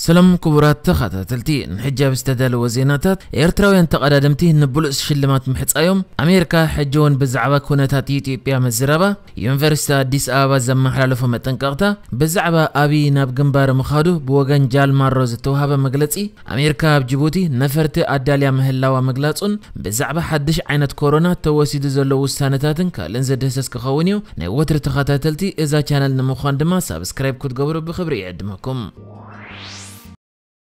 ሰላም ክቡራት ተኸታተልቲ፣ ንሕጂ ኣብ ዝተዳለወ ዜናታት፣ ኤርትራውያን ተቐዳደምቲ ንብሉጽ ሽልማት ምሕጻዮም፣ ኣሜሪካ ሕጂ እውን ብዛዕባ ኩነታት ኢትዮጵያ ምዝራባ፣ ዩኒቨርሲቲ ኣዲስ ኣበባ ዘመሓላለፎ መጠንቀቕታ፣ ብዛዕባ ኣብይ ናብ ግንባር ምኻዱ ብወገን ጃልማሮ ዝተዋህበ መግለጺ፣ ኣሜሪካ ኣብ ጅቡቲ ነፈርቲ ኣዳልያ ምህላዋ ምግላጹን፣ ብዛዕባ ሓድሽ ዓይነት ኮሮና ተወሲዱ ዘሎ ውሳነታትን ካልእን ዝድህሰስ ክኸውን እዩ። ናይ ወትሪ ተኸታተልቲ እዛ ቻነል ንምዃን ድማ ሳብስክራይብ ክትገብሩ ብኽብሪ ይዕድመኩም።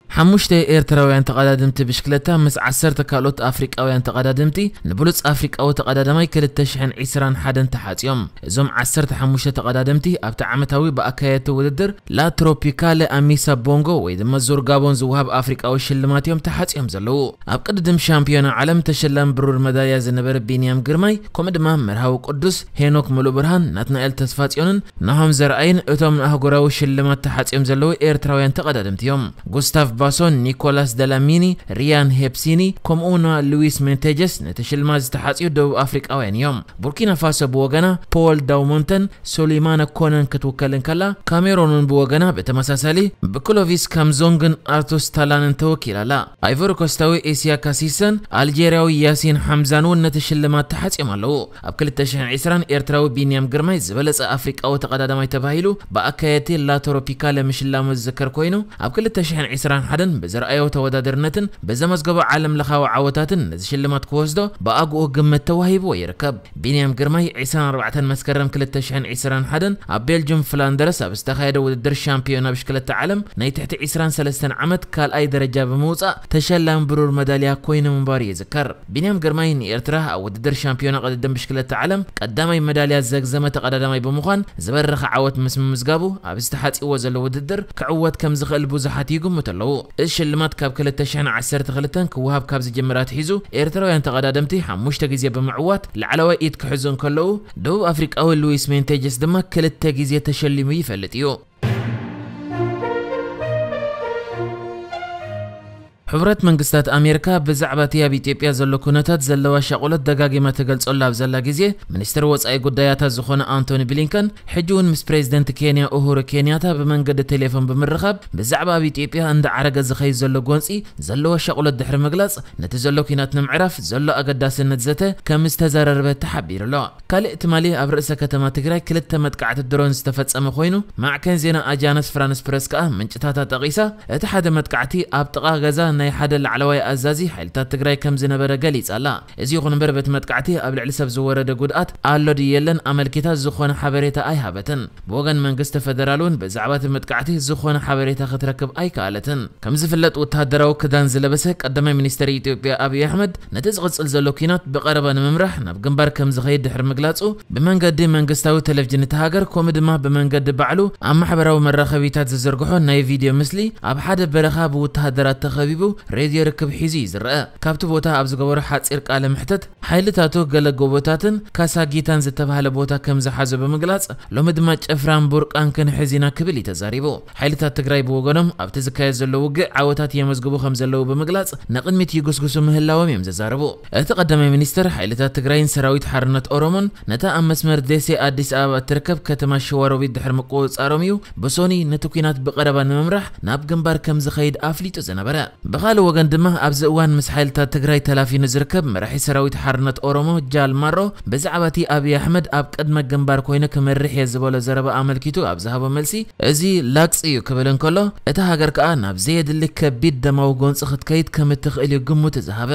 ሓሙሽተ ኤርትራውያን ተቐዳደምቲ ብሽክለታ ምስ ዓሰርተ ካልኦት ኣፍሪቃውያን ተቐዳደምቲ ንብሉጽ ኣፍሪቃዊ ተቐዳዳማይ ክልተ ሽሕን ዕስራን ሓደን ተሓጽዮም። እዞም ዓሰርተ ሓሙሽተ ተቐዳደምቲ ኣብቲ ዓመታዊ ብኣካየድቲ ውድድር ላ ትሮፒካለ ኣሚሳ ቦንጎ ወይ ድማ ዙር ጋቦን ዝወሃብ ኣፍሪቃዊ ሽልማት እዮም ተሓጽዮም ዘለዉ። ኣብ ቅድድም ሻምፒዮና ዓለም ተሸላሚ ብሩር መዳልያ ዝነበረ ቢንያም ግርማይ፣ ከምኡ ድማ መርሃዊ ቅዱስ፣ ሄኖክ ሙሉብርሃን፣ ናትናኤል ተስፋጽዮንን ናሆም ዘርኣይን እቶም ንኣህጉራዊ ሽልማት ተሓጽዮም ዘለዉ ኤርትራውያን ተቐዳደምቲ እዮም። ጉስታቭ ባሶን፣ ኒኮላስ ደላሚኒ፣ ሪያን ሄፕሲኒ፣ ከምኡ እውን ሉዊስ ሜንቴጀስ ነቲ ሽልማት ዝተሓጽዩ ደቡብ ኣፍሪቃውያን እዮም። ቡርኪና ፋሶ ብወገና ፖል ዳውሞንተን ሶሊማነ ኮነን ክትውከል እንከላ፣ ካሜሮን እውን ብወገና ብተመሳሳሊ ብክሎቪስ ካምዞንግን ኣርቱስ ታላንን ተወኪላ ኣላ። ኣይቮሪ ኮስታዊ ኤስያ ካሲሰን ኣልጄርያዊ ያሲን ሓምዛን እውን ነቲ ሽልማት ተሓጽዮም ኣለዉ። ኣብ ክልተ ሽሕን ዕስራን ኤርትራዊ ቢንያም ግርማይ ዝበለጸ ኣፍሪቃዊ ተቐዳዳማይ ተባሂሉ ብኣካየድቲ ላ ትሮፒካለ ምሽላሙ ዝዝከር ኮይኑ፣ ኣብ ክልተ ሽሕን ዕስራን ሓደን ብዘርኣዮ ተወዳደርነትን ብዘመዝገቦ ዓለም ለኻዊ ዓወታትን ነዚ ሽልማት ክወስዶ ብኣግኡ ግምት ተዋሂብዎ ይርከብ። ቢንያም ግርማይ ዕስራን ኣርባዕተን መስከረም ክልተ ሽሕን ዕስራን ሓደን ኣብ ቤልጅም ፍላንደረስ ኣብ ዝተኻየደ ውድድር ሻምፒዮና ብሽክለታ ዓለም ናይ ትሕቲ ዕስራን ሰለስተን ዓመት ካልኣይ ደረጃ ብምውጻእ ተሸላሚ ብሩር መዳልያ ኮይኑ ምንባሩ ይዝከር። ቢንያም ግርማይ ንኤርትራ ኣብ ውድድር ሻምፒዮና ቅድድም ብሽክለታ ዓለም ቀዳማይ መዳልያ ዘግዘመ ተቐዳዳማይ ብምዃን ዝበረኸ ዓወት ምስ ምምዝጋቡ ኣብ ዝተሓጺዎ ዘሎ ውድድር ክዕወት ከም ዝኽእል ብዙሓት ይግምቱ ኣለዉ። እዚ ሽልማት ካብ ክልተ ሽሕን ዓሰርተ ክልተን ክወሃብ ካብ ዝጀመረ ኣትሒዙ ኤርትራውያን ተቐዳደምቲ ሓሙሽተ ግዜ ብምዕዋት ላዕለዋይ ኢድ ክሕዙ እንከለዉ፣ ደቡብ ኣፍሪቃዊ ሉዊስ ሜንቴጀስ ድማ ክልተ ግዜ ተሸሊሙ ይፈልጥ እዩ። ሕቡራት መንግስታት ኣሜሪካ ብዛዕባ እቲ ኣብ ኢትዮጵያ ዘሎ ኩነታት ዘለዋ ሻቕሎት ደጋጊማ ትገልጸሉ ኣብ ዘላ ግዜ፣ ሚኒስትር ወጻኢ ጉዳያታ ዝኾነ ኣንቶኒ ብሊንከን ሕጂ እውን ምስ ፕሬዚደንት ኬንያ ኡሁሩ ኬንያታ ብመንገዲ ቴሌፎን ብምርኻብ ብዛዕባ ኣብ ኢትዮጵያ እንዳዓረገ ዝኸይድ ዘሎ ጎንጺ ዘለዋ ሻቕሎት ድሕሪ ምግላጽ፣ ነቲ ዘሎ ኲናት ንምዕራፍ ዘሎ ኣገዳስነት ዘተ ከም ዝተዘራረበ ተሓቢሩ ኣሎ። ካልእ ትማሊ ኣብ ርእሰ ከተማ ትግራይ ክልተ መጥቃዕቲ ድሮን ዝተፈጸመ ኮይኑ፣ ማዕከን ዜና ኣጃንስ ፍራንስ ፕረስ ከኣ ምንጭታታ ጠቒሳ፣ እቲ ሓደ መጥቃዕቲ ኣብ ጥቓ ገዛ ናይ ሓደ ላዕለዋይ ኣዛዚ ሓይልታት ትግራይ ከም ዝነበረ ገሊጻ ኣላ። እዚ ይኹን እምበር፣ በቲ መጥቃዕቲ ኣብ ልዕሊ ሰብ ዝወረደ ጉድኣት ኣሎ ድዩ የለን ኣመልኪታ ዝኾነ ሓበሬታ ኣይሃበትን። ብወገን መንግስቲ ፈደራል እውን ብዛዕባ እቲ መጥቃዕቲ ዝኾነ ሓበሬታ ክትረክብ ኣይከኣለትን። ከም ዝፍለጥ፣ ወተሃደራዊ ክዳን ዝለበሰ ቀዳማይ ሚኒስትር ኢትዮጵያ ኣብይ ኣሕመድ፣ ነቲ ዝቕጽል ዘሎ ኲናት ብቐረባ ንምምራሕ ናብ ግንባር ከም ዝኸይድ ድሕሪ ምግላጹ፣ ብመንገዲ መንግስታዊ ቴሌቪዥን እታ ሃገር፣ ከምኡ ድማ ብመንገዲ ባዕሉ ኣብ ማሕበራዊ መራኸቢታት ዝዝርግሖ ናይ ቪድዮ ምስሊ፣ ኣብ ሓደ በረኻ ብወተሃደራት ተኸቢቡ ሬድዮ ርክብ ሒዙ እዩ ዝረአ። ካብቲ ቦታ ኣብ ዝገበሮ ሓጺር ቃለ መሕተት፣ ሓይልታቱ ገለ ጎቦታትን ካሳጊታን ዝተባህለ ቦታ ከም ዝሓዞ ብምግላጽ፣ ሎሚ ድማ ጭፍራን ቡርቃን ክንሕዝ ኢና ክብል እዩ ተዛሪቡ። ሓይልታት ትግራይ ብወገኖም፣ ኣብቲ ዝካየድ ዘሎ ውግእ ዓወታት የመዝግቡ ከም ዘለዉ ብምግላጽ፣ ንቕድሚት ይጉስጉሱ ምህላዎም እዮም ዘዛረቡ። እቲ ቀዳማይ ሚኒስትር፣ ሓይልታት ትግራይን ሰራዊት ሓርነት ኦሮሞን ነታ ኣብ መስመር ደሴ ኣዲስ ኣበባ እትርከብ ከተማ ሸዋሮቢት ድሕሪ ምቁጽጻሮም እዩ ብሶኒ ነቲ ኲናት ብቐረባ ንምምራሕ ናብ ግንባር ከም ዝኸይድ ኣፍሊጡ ዝነበረ። ብኻልእ ወገን ድማ፣ ኣብዚ እዋን ምስ ሓይልታት ትግራይ ተላፊኑ ዝርከብ መራሒ ሰራዊት ሓርነት ኦሮሞ ጃል ማሮ፣ ብዛዕባ እቲ ኣብይ ኣሕመድ ኣብ ቅድመ ግንባር ኮይኑ ክመርሕ እየ ዝበሎ ዘረባ ኣመልኪቱ ኣብ ዝሃቦ መልሲ፣ እዚ ላግጺ እዩ ክብል እንከሎ፣ እታ ሃገር ከኣ ናብ ዘየድሊ ከቢድ ደማዊ ጎንጺ ክትከይድ ከም እትኽእል እዩ ግምቱ ዝሃበ።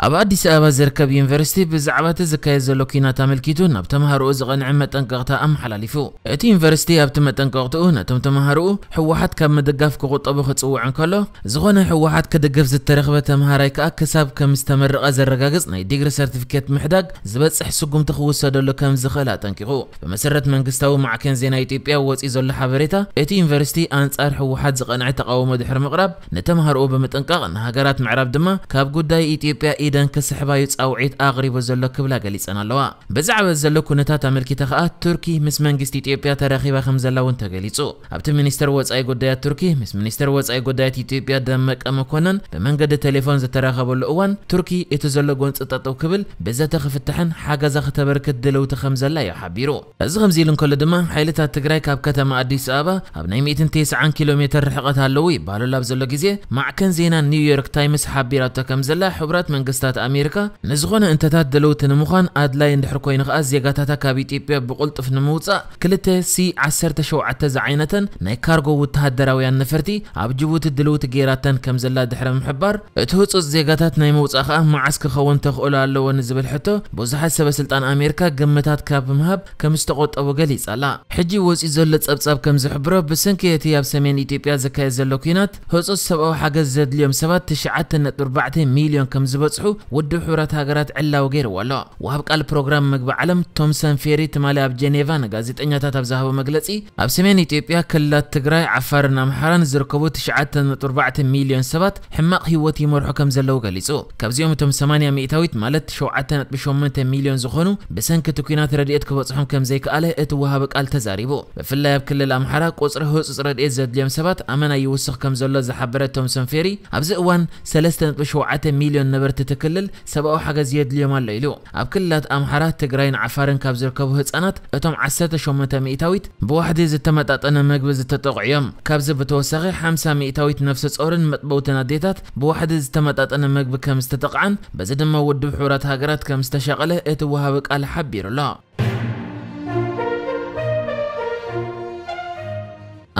ኣብ ኣዲስ ኣበባ ዝርከብ ዩኒቨርሲቲ ብዛዕባ እቲ ዝካየድ ዘሎ ኲናት ኣመልኪቱ ናብ ተምሃሮኡ ዝቐንዐ መጠንቀቕታ ኣመሓላሊፉ። እቲ ዩኒቨርሲቲ ኣብቲ መጠንቀቕትኡ ነቶም ተምሃሮኡ ህወሓት ካብ ምድጋፍ ክቑጠቡ ክጽውዕ እንከሎ፣ ዝኾነ ህወሓት ክድግፍ ዝተረኽበ ተምሃራይ ከኣ ክሳብ ከም ዝተመረቐ ዘረጋግጽ ናይ ዲግሪ ሰርቲፊኬት ምሕዳግ ዝበጽሕ ስጉምቲ ክውሰደሉ ከም ዝኽእል ኣጠንቂቑ። ብመሰረት መንግስታዊ ማዕከን ዜና ኢትዮጵያ ወጺኡ ዘሎ ሓበሬታ፣ እቲ ዩኒቨርሲቲ ኣንጻር ህወሓት ዝቐንዐ ተቓውሞ ድሕሪ ምቕራብ፣ ንተምሃሮኡ ብምጥንቃቕ፣ ንሃገራት ምዕራብ ድማ ካብ ጉዳይ ኢትዮጵያ ኢደን ክስሕባዩ ጻውዒት ኣቕሪቡ ዘሎ ክብላ ገሊጸን ኣለዋ። ብዛዕባ ዘሎ ኩነታት ኣመልኪተ ከኣ ቱርኪ ምስ መንግስቲ ኢትዮጵያ ተራኺባ ከም ዘላ እውን ተገሊጹ። ኣብቲ ሚኒስተር ወጻኢ ጉዳያት ቱርኪ ምስ ሚኒስተር ወጻኢ ጉዳያት ኢትዮጵያ ደመቀ መኮነን ብመንገዲ ቴሌፎን ዝተራኸበሉ እዋን፣ ቱርኪ እቲ ዘሎ ጎንጺ ጠጠው ክብል ብዘተ ክፍትሕን ሓገዛ ክተበርክት ድልውቲ ከም ዘላ እዩ ሓቢሩ። እዚ ከምዚ ኢሉ እንከሎ ድማ፣ ሓይልታት ትግራይ ካብ ከተማ ኣዲስ ኣበባ ኣብ ናይ ሚእትን ተስዓን ኪሎ ሜትር ርሕቀት ኣለዉ ይባሉ ኣብ ዘሎ ግዜ፣ ማዕከን ዜና ኒውዮርክ ታይምስ ሓቢራቶ ከም ዘላ ሕቡራት መንግስታት ኣሜሪካ ንዝኾነ እንተታት ድልውቲ ንምዃን ኣድላይ እንድሕር ኮይኑ ከኣ ዜጋታታ ካብ ኢትዮጵያ ብቁልጡፍ ንምውጻእ ክልተ ሲ ዓሰርተ ሸውዓተ ዝዓይነተን ናይ ካርጎ ወተሃደራውያን ነፈርቲ ኣብ ጅቡቲ ድልውቲ ገይራተን ከም ዘላ ድሕሪ ምሕባር፣ እቲ ህጹጽ ዜጋታት ናይ ምውጻእ ከኣ መዓስ ክኸውን ተኽእሎ ኣለዎ ንዝብል ሕቶ ብዙሓት ሰበ ስልጣን ኣሜሪካ ግምታት ካብ ምህብ ከም ዝተቆጠቡ ገሊጻ ኣላ። ሕጂ ወጺኡ ዘሎ ጸብጻብ ከም ዝሕብሮ፣ ብሰንኪ እቲ ኣብ ሰሜን ኢትዮጵያ ዝካየድ ዘሎ ኲናት ህጹጽ ሰብኣዊ ሓገዝ ዘድልዮም ሰባት ትሽዓተ ነጥቢ ኣርባዕተ ሚልዮን ከም ዝበጽሑ ውድብ ሕቡራት ሃገራት ዕላዊ ገይርዎ ኣሎ። ወሃብ ቃል ፕሮግራም ምግቢ ዓለም ቶምሰን ፌሪ ትማሊ ኣብ ጀኔቫ ንጋዜጠኛታት ኣብ ዝሃቦ መግለጺ፣ ኣብ ሰሜን ኢትዮጵያ ክልላት ትግራይ፣ ዓፋርን ኣምሓራን ዝርከቡ ትሽዓተ ነጥቢ ኣርባዕተ ሚልዮን ሰባት ሕማቕ ህይወት ይመርሑ ከም ዘለዉ ገሊጹ። ካብዚኦም እቶም ሰማንያ ሚእታዊት ማለት ሸውዓተ ነጥቢ ሸሞንተ ሚልዮን ዝኾኑ ብሰንኪ እቲ ኲናት ረድኤት ክበጽሖም ከም ዘይከኣለ እቲ ወሃቢ ቃል ተዛሪቡ። ብፍላይ ኣብ ክልል ኣምሓራ ቁጽሪ ህጹጽ ረድኤት ዘድልዮም ሰባት ኣመና ይውስኽ ከም ዘሎ ዝሓበረ ቶምሰን ፌሪ፣ ኣብዚ እዋን ሰለስተ ነጥቢ ሸውዓተ ሚልዮን ነበርቲ እቲ ክልል ሰብኣዊ ሓገዝ የድልዮም ኣሎ ኢሉ። ኣብ ክልላት ኣምሓራ፣ ትግራይን ዓፋርን ካብ ዝርከቡ ህጻናት እቶም ዓሰርተ ሸሞንተ ሚእታዊት ብዋሕዲ ዝተመጣጠነ መግቢ ዝተጠቕዑ እዮም። ካብዚ ብተወሳኺ ሓምሳ ሚእታዊት ነፍሰ ጾርን መጥበውትን ኣዴታት ብዋሕዲ ዝተመጣጠነ መግቢ ከም ዝተጠቕዓን በዚ ድማ ውድብ ሕቡራት ሃገራት ከም ዝተሻቐለ እቲ ወሃቢ ቃል ሓቢሩ ኣሎ።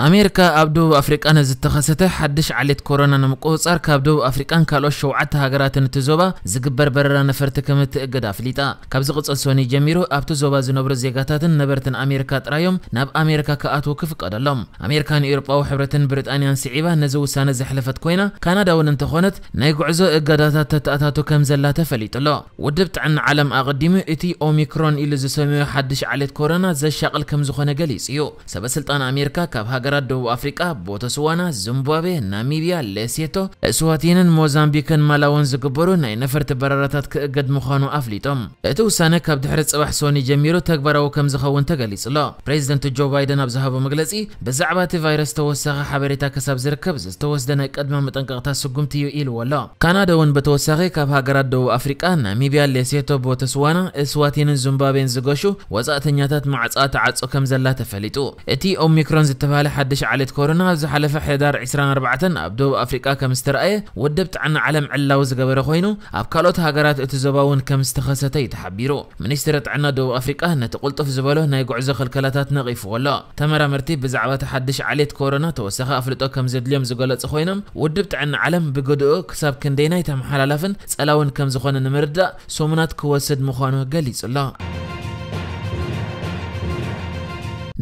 ኣሜሪካ ኣብ ደቡብ ኣፍሪቃ ነዚ ዝተኸሰተ ሓድሽ ዓሌት ኮሮና ንምቁጽጻር ካብ ደቡብ ኣፍሪቃን ካልኦት ሸውዓተ ሃገራትን እቲ ዞባ ዝግበር በረራ ነፈርቲ ከም እትእግድ ኣፍሊጣ። ካብ ዝቕጽል ሰኑይ ጀሚሩ ኣብቲ ዞባ ዝነብሩ ዜጋታትን ነበርትን ኣሜሪካ ጥራዮም ናብ ኣሜሪካ ክኣትዉ ክፍቀደሎም። ኣሜሪካን ኤውሮጳዊ ሕብረትን ብሪጣንያን ስዒባ ነዚ ውሳነ ዘሕለፈት ኮይና፣ ካናዳ እውን እንተኾነት ናይ ጉዕዞ እገዳታት ተተኣታቱ ከም ዘላ ተፈሊጡ ኣሎ። ውድብ ጥዕና ዓለም ኣቐዲሙ እቲ ኦሚክሮን ኢሉ ዝሰመዮ ሓድሽ ዓሌት ኮሮና ዘሻቕል ከም ዝኾነ ገሊጹ እዩ። ሰበ ስልጣን ኣሜሪካ ካብ ሃገራት ደቡብ ኣፍሪቃ፣ ቦተስዋና፣ ዚምባብዌ፣ ናሚብያ፣ ሌሴቶ፣ እስዋቲንን ሞዛምቢክን ማላውን ዝግበሩ ናይ ነፈርቲ በረራታት ክእገድ ምዃኑ ኣፍሊጦም። እቲ ውሳነ ካብ ድሕሪ ጽባሕ ሶኒ ጀሚሩ ተግባራዊ ከም ዝኸውን ተገሊጹ ኣሎ። ፕሬዚደንት ጆ ባይደን ኣብ ዝሃቦ መግለጺ፣ ብዛዕባ እቲ ቫይረስ ተወሳኺ ሓበሬታ ክሳብ ዝርከብ ዝተወስደ ናይ ቅድመ መጠንቀቕታ ስጉምቲ እዩ ኢልዎ ኣሎ። ካናዳ እውን ብተወሳኺ ካብ ሃገራት ደቡብ ኣፍሪቃ፣ ናሚብያ፣ ሌሴቶ፣ ቦተስዋና፣ እስዋቲንን ዚምባብዌን ዝገሹ ወጻእተኛታት ማዕጻ ትዓጹ ከም ዘላ ተፈሊጡ። እቲ ኦሚክሮን ዝተባህለ ሓድሽ ዓሌት ኮሮና ኣብ ዝሓለፈ ሕዳር ዕስራን ኣርባዕተን ኣብ ደቡብ ኣፍሪቃ ከም ዝተረኣየ ውድብ ጥዕና ዓለም ዕላዊ ዝገበረ ኮይኑ፣ ኣብ ካልኦት ሃገራት እቲ ዞባ እውን ከም ዝተኸሰተ እዩ ተሓቢሩ። ሚኒስትሪ ጥዕና ደቡብ ኣፍሪቃ ነቲ ቅልጡፍ ዝበሎ ናይ ጉዕዞ ክልከላታት ነቒፍዎ ኣሎ። ተመራመርቲ ብዛዕባ እቲ ሓድሽ ዓሌት ኮሮና ተወሳኺ ኣፍልጦ ከም ዘድልዮም ዝገለጹ ኮይኖም፣ ውድብ ጥዕና ዓለም ብግድኡ ክሳብ ክንደይናይ ተመሓላላፍን ጸላውን ከም ዝኾነ ንምርዳእ ሰሙናት ክወስድ ምዃኑ ገሊጹ ኣሎ።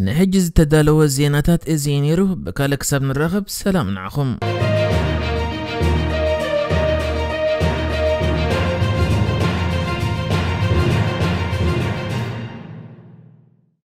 ንሕጂ ዝተዳለወ ዜናታት እዚ እዩ ነይሩ። ብካልእ ክሳብ ንራኸብ ሰላም ንዓኹም።